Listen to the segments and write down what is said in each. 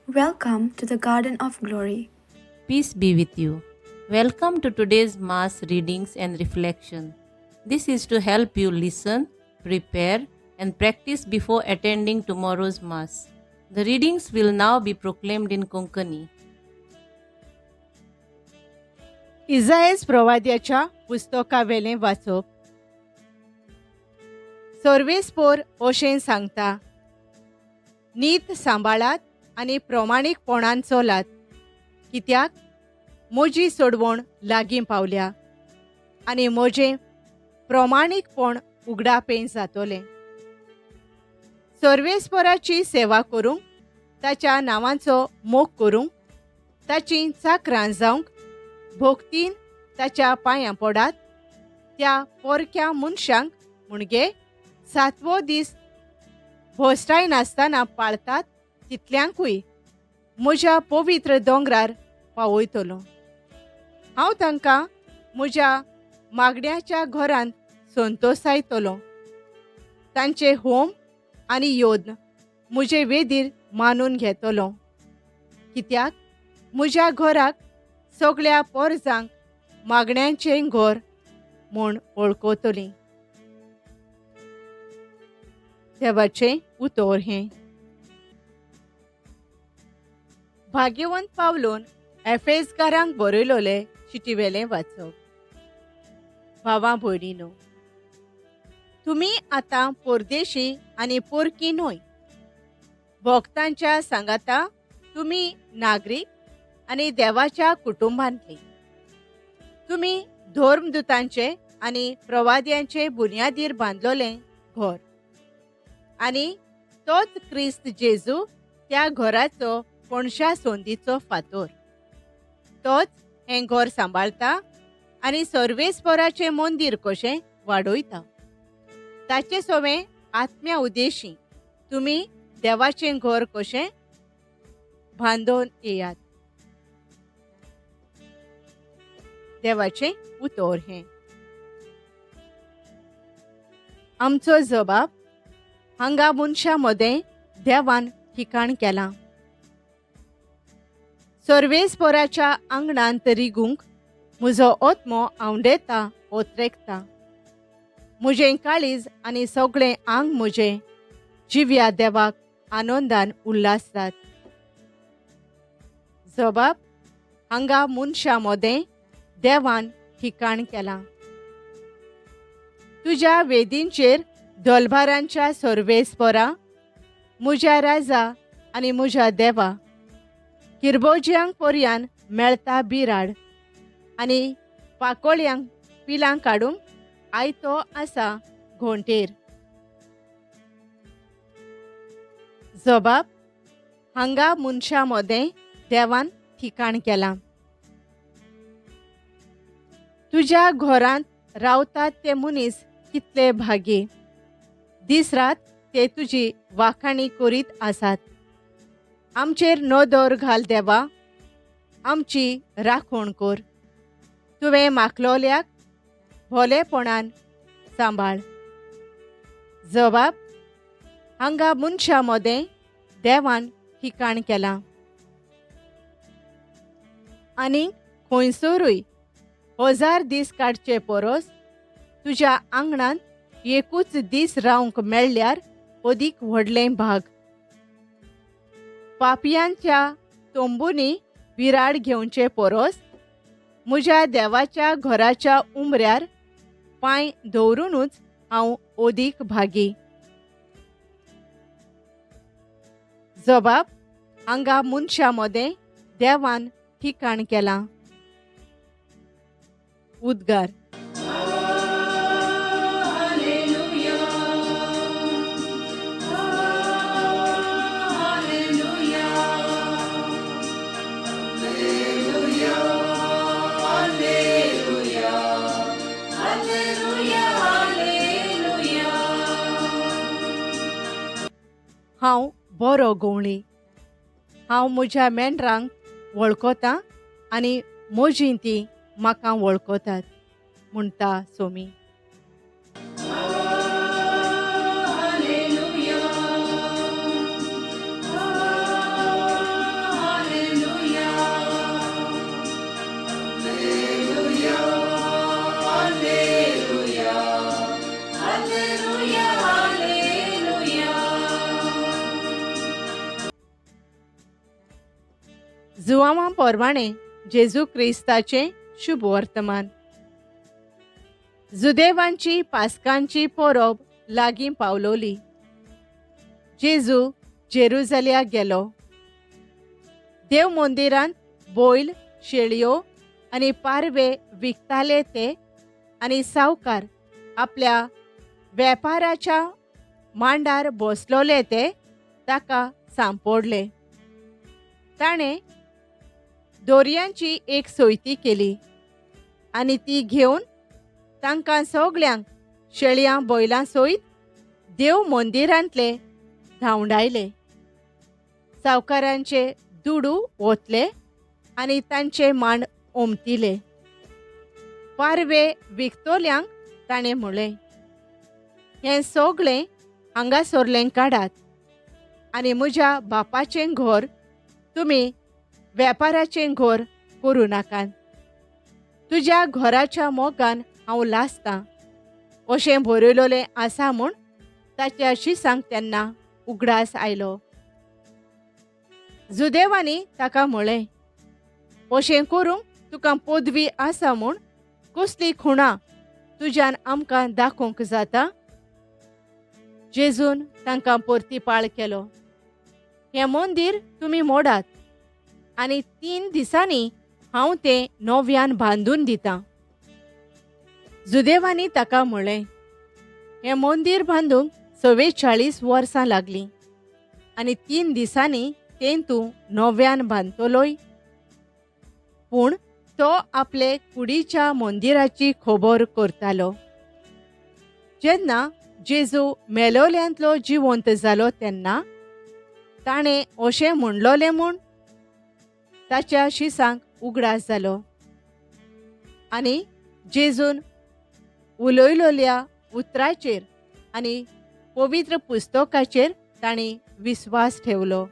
Welcome to the Garden of Glory. Peace be with you. Welcome to today's Mass readings and reflection. This is to help you listen, prepare, and practice before attending tomorrow's Mass. The readings will now be proclaimed in Konkani. इजाएस प्रवाद्याच्या पुस्तकावेलें वाचप. सर्वेस्पोर अशें सांगता, नीत सांबाळात आनी प्रमाणीकपणान चलात, कित्याक म्हजी सोडवण लागीं पावल्या आनी म्हजें प्रमाणीकपण उगडापें जातलें. सर्वेस्पोराची सेवा करूंक, ताच्या नांवाचो मोग करूंक, ताचीं चाकरां जावंक भोक्तीन ताच्या पांयां पडात. त्या पोरक्या मनशांक म्हणजे सातवो दीस भोसटाय नासतना पाळतात तितल्यांकूय म्हज्या पवित्र दोंगरार पावयतलो. हांव तांकां म्हज्या मागण्याच्या घरांत संतोसायतलो. तांचे होम आनी योद्न म्हजे वेदीर मानून घेतलो, कित्याक म्हज्या घराक सगळ्या पोरजांक मागण्यांचें घर म्हूण वळखतलीं. देवाचें उतर हें. भाग्यवंत पावलून एफेजकारांक बरयलोले चिटीवेलें वाचप. भावा भयणीनो, तुमी आतां परदेशी आनी पोरकी न्हय, भक्तांच्या सांगाता तुमी नागरीक आनी देवाच्या कुटुंबांतली. तुमी धर्मदूतांचे आनी प्रवाद्यांचे बुन्यादीर बांदलोलें घर आनी तोच क्रिस्त जेजू त्या घराचो कोणशा सोंदीचो फातोर. तोच हें घर सांबाळता आनी सर्वेस्पराचें मंदीर कशें वाडयता. ताचे सवें आत्म्या उदेशी तुमी देवाचें घर कशें बांदून येयात. देवाचें उतर हें. आमचो जबाब हांगा मनशां मदें देवान ठिकाण केलां. सर्वेस्पराच्या आंगणांत रिगूंक म्हजो आत्मो आंवडेता ओत्रेकता. म्हजें काळीज आनी सगळें आंग म्हजें जिव्या देवाक आनंदान उल्हासतात. जबाब हांगा मनशां मदें देवान ठिकाण केलां. तुज्या वेदींचेर दलभारांच्या सर्वेस्परा, म्हज्या राजा आनी म्हज्या देवा, किरबोज्यांक पर्यान मेळता बिराड आनी पाकोळ्यांक पिलां काडूंक आयतो आसा घोंटेर. जबाब हांगा मनशां मदें देवान ठिकाण केलां. तुज्या घरांत रावतात ते मनीस कितले भागी, दीस रात ते तुजी वाखाणी करीत आसात. आमचेर नदर घाल देवा, आमची राखण कर. तुवें माखलोल्याक भोलेपणान सांबाळ. जबाब हांगा मनशां मदें देवान ठिकाण केलां. आनी खंयसरूय 1000 दीस काडचे परस तुज्या आंगणांत एकूच दीस रावंक मेळ्ळ्यार अदीक व्हडलें भाग. पापयांच्या तंबूंनी बिराड घेवचे परस म्हज्या देवाच्या घराच्या उमऱ्यार पांय दवरुनूच हांव अदीक भागी. जबाब हांगा मनशां मदें देवान ठिकाण केलां. उद्गार. हांव बरो गवळी. हांव म्हज्या मेंढरांक वळखतां आनी म्हजीं तीं म्हाका वळखतात, म्हणटा सोमी. Hallelujah. जुआंवा पोरवाणें जेजू क्रिस्ताचें शुभ वर्तमान. जुदेवांची पास्कांची परब लागीं पावलोली. जेजू जेरुजल्याक गेलो. देव मंदिरांत बैल, शेळयो आनी पारवे विकताले ते आनी सावकार आपल्या वेपाराच्या मांडार बसलोले ते ताका सांपडले. ताणें दोरयांची एक सोयती केली आनी ती घेवन तांकां सगल्यांक शेळयां बैलां सयत देव मंदिरांतले धांवडायले. सावकारांचे दुडू ओतले आनी तांचे मांड ओमतिले. पारवे विकतल्यांक ताणें म्हणलें, हें सगळें हांगासरलें काडात आनी म्हज्या बापाचें घर तुमी वेपाराचें घर करूं नाकात. तुज्या घराच्या मोगान हांव लासतां अशें बरयलोलें आसा म्हूण ताच्या शिसांक तेन्ना उगडास आयलो. जुदेवांनी ताका म्हळें, अशें करूंक तुका पदवी आसा म्हूण कसली खुणा तुज्यान आमकां दाखोवंक जाता? जेजून तांकां परतीपाळ केलो, हें मंदीर तुमी मोडात आनी 3 दिसांनी हांव तें नव्यान बांदून दितां. जुदेवांनी ताका म्हळें, हें मंदीर बांदूंक 44 वर्सां लागलीं आनी 3 दिसांनी तें तूं नव्यान बांदतलोय? पूण तो आपले कुडीच्या मंदिराची खबर करतालो. जेन्ना जेजू मेलोल्यांतलो जिवंत जालो तेन्ना ताणें अशें म्हणलोलें म्हूण ताच्या शिसांक उगडास जालो आनी जेजून उलयलोल्या उतराचेर आनी पवित्र पुस्तकाचेर तांणी विस्वास ठेवलो.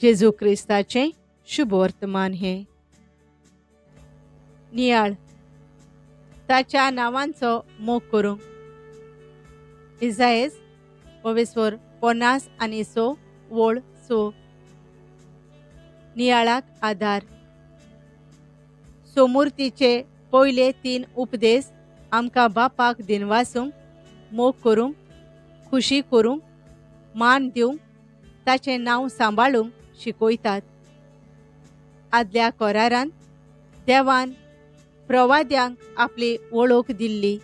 जेजू क्रिस्ताचें शुभ वर्तमान हें. नियाळ ताच्या नांवांचो मोग करूंक. इजायस ओवेस्वर 56 वोळ 6. नियाळाक आधार. सोमुर्तीचे पयले 3 उपदेश आमकां बापाक दिनवासूंक, मोग करूंक, खुशी करूंक, मान दिवंक, ताचें नांव सांबाळूंक शिकयतात. आदल्या करारान देवान प्रवाद्यांक आपली वळख दिल्ली.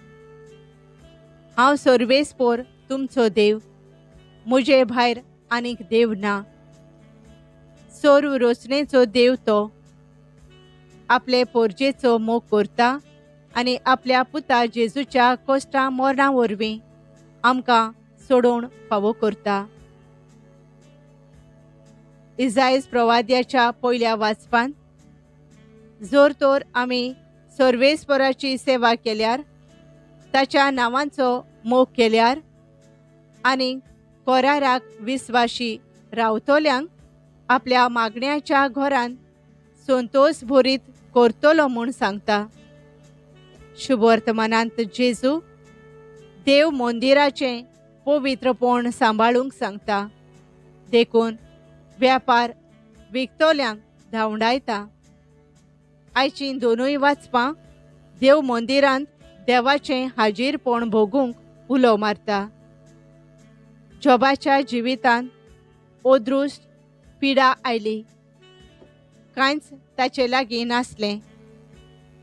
हांव सर्वेस्पोर तुमचो देव, म्हजे भायर आनीक देव ना. सर्व रचनेचो देव तो आपले पोरजेचो मोग करता आनी आपल्या पुता जेजूच्या कश्टां मरणा वरवीं आमकां सोडोवन फावो करता. इजायस प्रवाद्याच्या पयल्या वाचपान जर तर आमी सर्वेस्पराची सेवा केल्यार, ताच्या नांवांचो मोग केल्यार आनी कराराक विस्वाशी रावतल्यांक आपल्या मागण्याच्या घरान संतोष भरीत करतलो म्हूण सांगता. शुभवर्तमानांत जेजू देव मंदिराचें पवित्रपण सांबाळूंक सांगता, देखून व्यापार विकतल्यांक धांवडायता. आयचीं दोनूय वाचपां देव मंदिरांत देवाचें हाजीरपण भोगूंक उलो मारता. जोबाच्या जिवितांत अदृश्ट पिडा आयली, कांयच ताचे लागीं नासलें,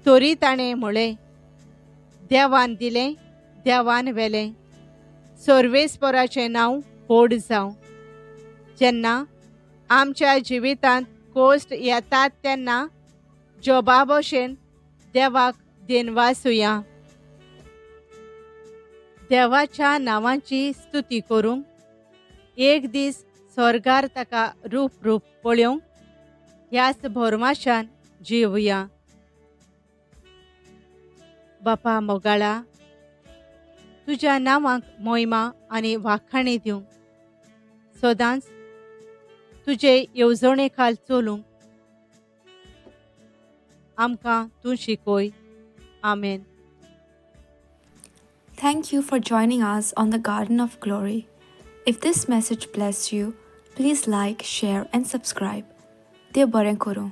तरी ताणें म्हळें, देवान दिलें, देवान व्हेलें, सर्वेस्पराचें नांव व्हड जावं. जेन्ना आमच्या जिवितांत कश्ट येतात तेन्ना जोबा भशेन देवाक दिनवासुया. देवाच्या नांवाची स्तुती करूंक, एक दीस स्वर्गार ताका रूप रूप पळोवंक ह्याच भरमाशान जिवया. बापा मोगाळा, तुज्या नांवाक मोहिमा आनी वाखाणी दिवंक, सदांच तुजे येवजणे खाल चलूंक आमकां तूं शिकय. आमेन. Thank you for joining us on the Garden of Glory. If this message blessed you, Please like, share and subscribe. देव बरें करूं.